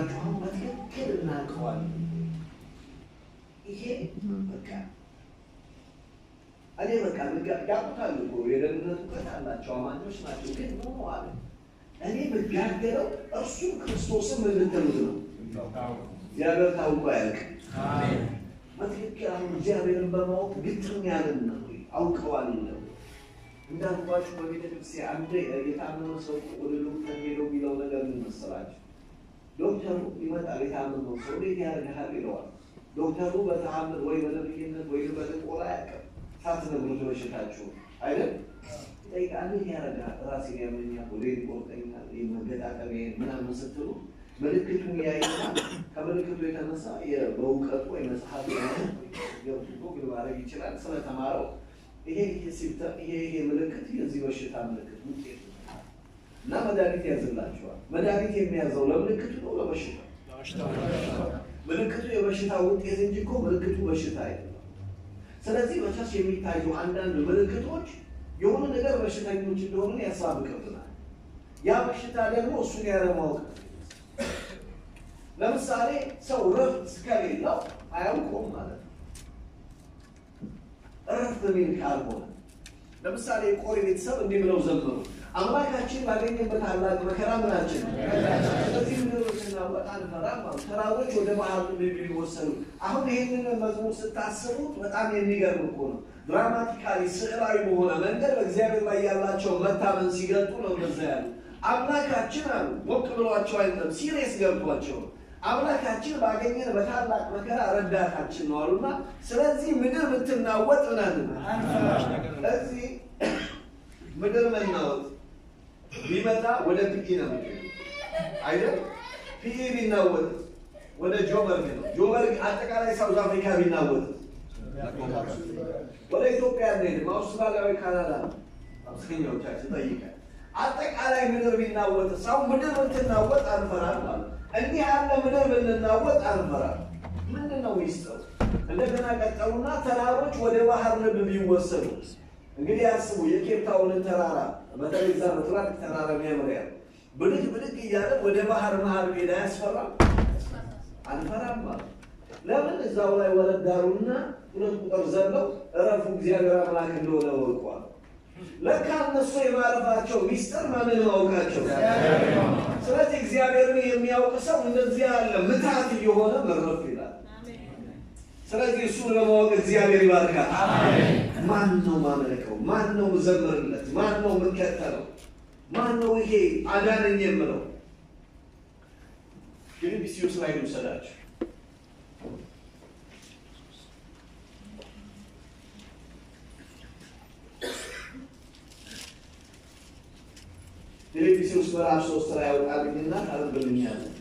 ልንገራችሁ፣ አሁን በትክክል እናውቀዋለን። ይሄ በቃ እኔ በቃ ያውቁታል እኮ፣ የደህንነት እውቀት አላቸው፣ አማኞች ናቸው። ግን no አለ፣ እኔ የምጋደለው እርሱም ክርስቶስም እንድትሉት ነው። እግዚአብሔር ታውቆ አያልቅም። በትክክል አሁን እግዚአብሔርን በማወቅ ግጥም ያልን ነው ወይ? አውቀዋለሁ። እንዳልኳችሁ በቤተ ክርስቲያን አንድ የታመመ ሰው ወደ ዶክተር ሄደው የሚለው ነገር ምን መሰላችሁ? ዶክተሩ ይመጣል፣ የታመመው ሰው እንዴት ያደርግሃል ይለዋል። ዶክተሩ በተአምር ወይ በነብይነት ወይ በጥንቆላ አያውቅም። ሳትነግሩት በሽታችሁ አይደል? ይጠይቃል። እንዴት ያደርግሃል? ራሴን ያመኛል፣ ሆዴን ይቆርጠኛል፣ መገጣጠሚያዬን ምናምን ስትሉ ምልክቱን ያይና ከምልክቱ የተነሳ በእውቀቱ ወይ መጽሐፍ ገብቶ ጎግል ማድረግ ይችላል። ስለተማረው ይሄ ይሄ symptom፣ ይሄ ይሄ ምልክት የዚህ በሽታ ምልክት ውጤት ነው እና መድኃኒት ያዝላቸዋል። መድኃኒት የሚያዘው ለምልክቱ ነው ለበሽታው? ምልክቱ የበሽታ ውጤት እንጂ እኮ ምልክቱ በሽታ አይደለም። ስለዚህ በ church የሚታዩ አንዳንድ ምልክቶች የሆነ ነገር በሽተኞች እንደሆኑ ያሳብቅብናል። ያ በሽታ ደግሞ እሱን ያለማወቅ ነው። ለምሳሌ ሰው ረፍት እስከሌለው አያውቀውም ማለት ነው። እረፍት የሚል ካልሆነ ለምሳሌ የቆሬ ቤተሰብ እንዲህ ብለው ዘመሩ። አምላካችን ባገኘበት ታላቅ መከራ ምናችን፣ ስለዚህ ምድር ብትናወጥ አንፈራም አሉ። ተራሮች ወደ ባህር ቢወሰዱ። አሁን ይህንን መዝሙር ስታስቡት በጣም የሚገርም እኮ ነው። Dramatically ስዕላዊ በሆነ መንገድ በእግዚአብሔር ላይ ያላቸው መታመን ሲገልጡ ነው እንደዛ ያሉ። አምላካችን አሉ፣ ሞቅ ብሏቸው አይደለም፣ serious ገብቷቸው ነው። አምላካችን ባገኘን በታላቅ መከራ ረዳታችን ነው አሉና ስለዚህ ምድር ብትናወጥ ምናምን፣ እዚህ ምድር መናወጥ ቢመጣ ወደ PE ነው የሚሄደው አይደል? PE ቢናወጥ ወደ ጆበርግ ነው። ጆበርግ አጠቃላይ ሳውዝ አፍሪካ ቢናወጥ ወደ ኢትዮጵያ አንሄድም። አውስትራሊያዊ ካናዳ ነው አብዛኛዎቻችን ጠይቀን። አጠቃላይ ምድር ቢናወጥ ሰው ምድር ብትናወጥ አንፈራም ማለት እንዲህ ያለ ምድር ብንናወጥ አንፈራም። ምንድን ነው ሚስጥሩ? እንደገና ቀጠሉና ተራሮች ወደ ባህር ልብ ቢወሰዱ፣ እንግዲህ አስቡ የኬፕ ታውንን ተራራ፣ በተለይ እዛ በትላልቅ ተራራ የሚያምር ያለ ብድግ ብድግ እያለ ወደ ባህር መሀል ሜዳ ያስፈራም? አንፈራም ማለት ለምን? እዛው ላይ ወረዳሩና ሁለት ቁጥር ዘለው እረፉ እግዚአብሔር አምላክ እንደሆነ ወርቋል። ለካ እነሱ የማረፋቸው ሚስጥር ማንን ማወቃቸው። ስለዚህ እግዚአብሔርን የሚያውቅ ሰው እንደዚህ ያለ ምታት እየሆነ መረፍ ይላል። ስለዚህ እሱን ለማወቅ እግዚአብሔር ይባርካል። ማን ነው ማመልከው? ማን ነው ዘምርለት? ማን ነው የምከተለው? ማን ነው ይሄ አዳነኝ የምለው? ፊልጵስዩስ ላይ ልውሰዳችሁ። ፊልጵስዩስ ምዕራፍ 3 ላይ ያወጣልኝና ታነብልኛለህ።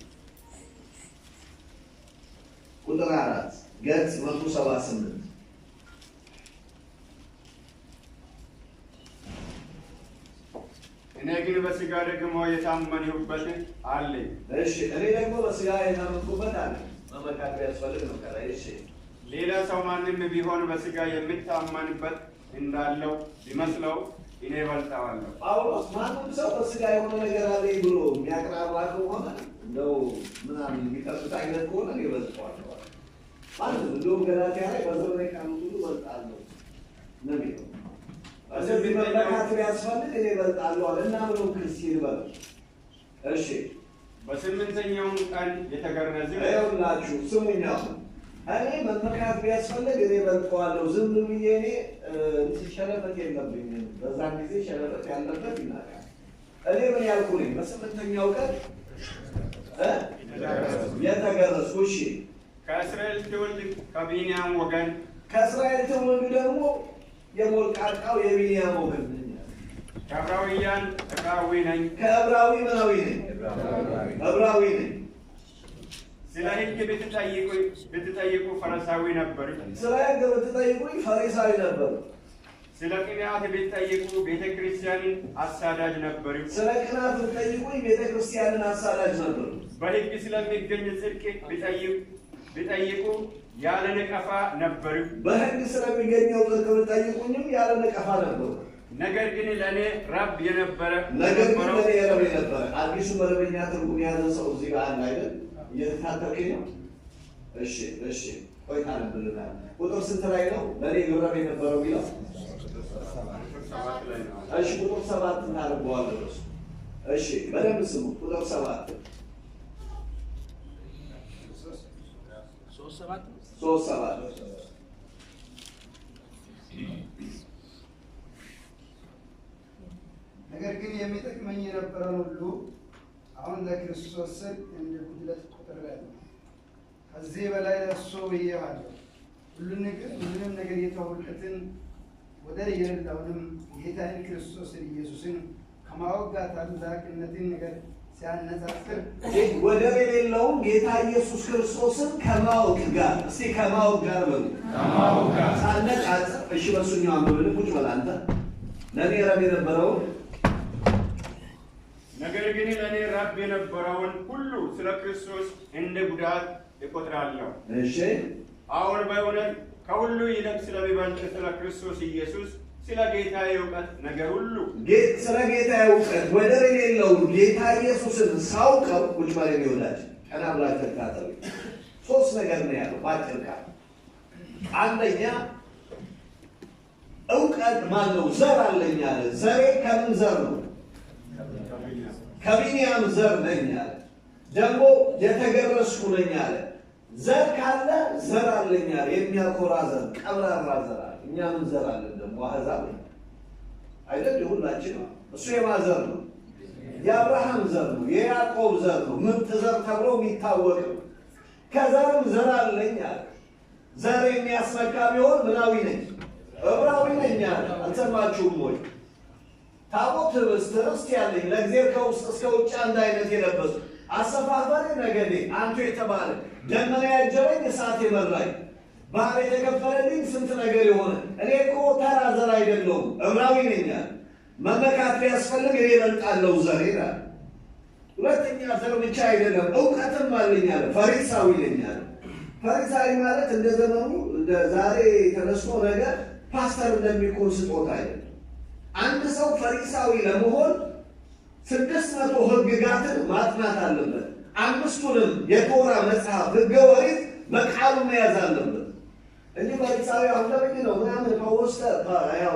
ቁጥር 4፣ ገጽ 178። እኔ ግን በሥጋ ደግሞ የታመንሁበት አለኝ። እሺ፣ እኔ ደግሞ በስጋ የታመንኩበት አለ። መመካት ቢያስፈልግ ነው ከላይ። እሺ። ሌላ ሰው ማንም ቢሆን በሥጋ የሚታመንበት እንዳለው ቢመስለው እኔ እበልጠዋለሁ። ጳውሎስ ማንም ሰው በስጋ የሆነ ነገር አለኝ ብሎ የሚያቅራራ ከሆነ፣ እንደው ምናምን የሚጠጡት አይነት ከሆነ እኔ እበልጠዋለሁ አለ። ማንም እንደውም ገላትያ ላይ በዘመኔ ካሉት ሁሉ እበልጣለሁ ነው የሚለው። ስለዚህ መመካት ቢያስፈልግ እኔ እበልጣለሁ አለ እና ምኑ ክርስቲን በለው። እሺ። በስምንተኛውም ቀን የተገረዝሁ ይኸውላችሁ ስሙኝ፣ አሁን እኔ መመካት ቢያስፈልግ እኔ እበልጠዋለሁ። ዝም ብዬ እኔ እንትን ሸለፈት የለብኝም። በዛን ጊዜ ሸለፈት ያለበት ይናቃል። እኔ ምን ያልኩ ነኝ? በስምንተኛው ቀን የተገረዝኩ። እሺ። ከእስራኤል ትውልድ ከብንያም ወገን፣ ከእስራኤል ትውልድ ደግሞ የሞልቃቃው የቢንያም ወገን ነኝ። ከዕብራውያን ዕብራዊ ነኝ። ከዕብራዊ ምናዊ ነኝ? ዕብራዊ ነኝ። ስለ ሕግ ብትጠይቁ ፈሪሳዊ ነበርሁ። ስለ ሕግ ብትጠይቁኝ ፈሪሳዊ ነበሩ። ስለ ቅንዓት ብትጠይቁ ቤተ ክርስቲያንን አሳዳጅ ነበርሁ። ስለ ቅናት ብትጠይቁኝ ቤተ ክርስቲያንን አሳዳጅ ነበሩ። በሕግ ስለሚገኝ ጽድቅ ቢጠይቁ ያለ ነቀፋ ነበርሁ። በሕግ ስለሚገኘው ጽድቅ ብትጠይቁኝም ያለ ነቀፋ ነበሩ። ነገር ግን ለእኔ ረብ የነበረ ነገር ግን ለእኔ ረብ የነበረ፣ አዲሱ መደበኛ ትርጉም የያዘ ሰው እዚህ ጋር አለ አይደል? እየተከታተልከኝ ነው? እሺ እሺ፣ ቆይ ታነብልናል። ቁጥር ስንት ላይ ነው ለእኔ ረብ የነበረው የሚለው? እሺ፣ ቁጥር 7 እናነበዋለን። እሱ እሺ፣ በደንብ ስሙ። ቁጥር 7 3:7። ነገር ግን የሚጠቅመኝ የነበረውን ሁሉ አሁን ለክርስቶስ ስል እንደ ጉድለት ቆጥሬአለሁ። ከዚህ በላይ ለእርሱ ብዬዋለሁ። ሁሉንም ነገር የተውለትን ወደር የሌለውንም ጌታዬን ክርስቶስን ኢየሱስን ከማወቅ ጋር ታላቅነትን ነገር ሲያነጻጽር ወደር የሌለውን ጌታ ኢየሱስ ክርስቶስን ከማወቅ ጋር፣ እስቲ ከማወቅ ጋር በሉ፣ ሳነጻጽር። እሺ፣ በእሱኛው አንብብልን። ቁጭ በል አንተ። ለእኔ ረብ የነበረውን ነገር ግን ለእኔ ረብ የነበረውን ሁሉ ስለ ክርስቶስ እንደ ጉዳት እቆጥራለሁ። እሺ። አሁን በእውነት ከሁሉ ይልቅ ስለሚበልጥ ስለ ክርስቶስ ኢየሱስ ስለ ጌታዬ እውቀት ነገር ሁሉ ስለ ጌታ እውቀት ወደር የሌለውን ጌታ ኢየሱስን ሳውቀው። ቁጭ በል የኔ ወዳጅ፣ ቀና ብላችሁ ተከታተሉ። ሶስት ነገር ነው ያለው በአጭር ቃል። አንደኛ እውቀት ማን ነው? ዘር አለኝ አለ። ዘሬ ከምን ዘር ነው? ከቢንያም ዘር ነኝ አለ። ደግሞ የተገረዝኩ ነኝ አለ። ዘር ካለ ዘር አለኝ አለ። የሚያኮራ ዘር፣ ቀብራራ ዘር አለ። እኛ ምን ዘር አለን ደግሞ? አሕዛብ አይደል ሁላችን? እሱ የማን ዘር ነው? የአብርሃም ዘር ነው፣ የያዕቆብ ዘር ነው። ምርጥ ዘር ተብሎ የሚታወቅ ነው። ከዘርም ዘር አለኝ አለ። ዘር የሚያስመካ ቢሆን ምናዊ ነኝ? ዕብራዊ ነኝ አለ። አልሰማችሁም ወይ? ታቦት ህብስት ርስት ያለኝ፣ ለእግዚአብሔር ከውስጥ እስከ ውጭ አንድ አይነት የለበሱ፣ አሰፋፈሬ ነገዴ አንቱ የተባለ፣ ደመና ያጀበኝ፣ እሳት የመራኝ፣ ባህር የተከፈለልኝ፣ ስንት ነገር የሆነ እኔ እኮ ተራ ዘር አይደለሁም፣ ዕብራዊ ነኝ አለ። መመካት ቢያስፈልግ እኔ እበልጣለሁ ዘሬ አለ። ሁለተኛ ዘር ብቻ አይደለም፣ እውቀትም አለኝ አለ። ፈሪሳዊ ነኝ አለ። ፈሪሳዊ ማለት እንደ ዘመኑ እንደ ዛሬ ተነስቶ ነገር ፓስተር እንደሚኮን ስጦታ አይደለም። አንድ ሰው ፈሪሳዊ ለመሆን 600 ህግጋትን ማጥናት አለበት። አምስቱንም የቶራ መጽሐፍ ህገ ኦሪት በቃሉ መያዝ አለበት። እንጂ ፈሪሳዊ አሁን ለምንድን ነው ምናምን ፓወስተ ያው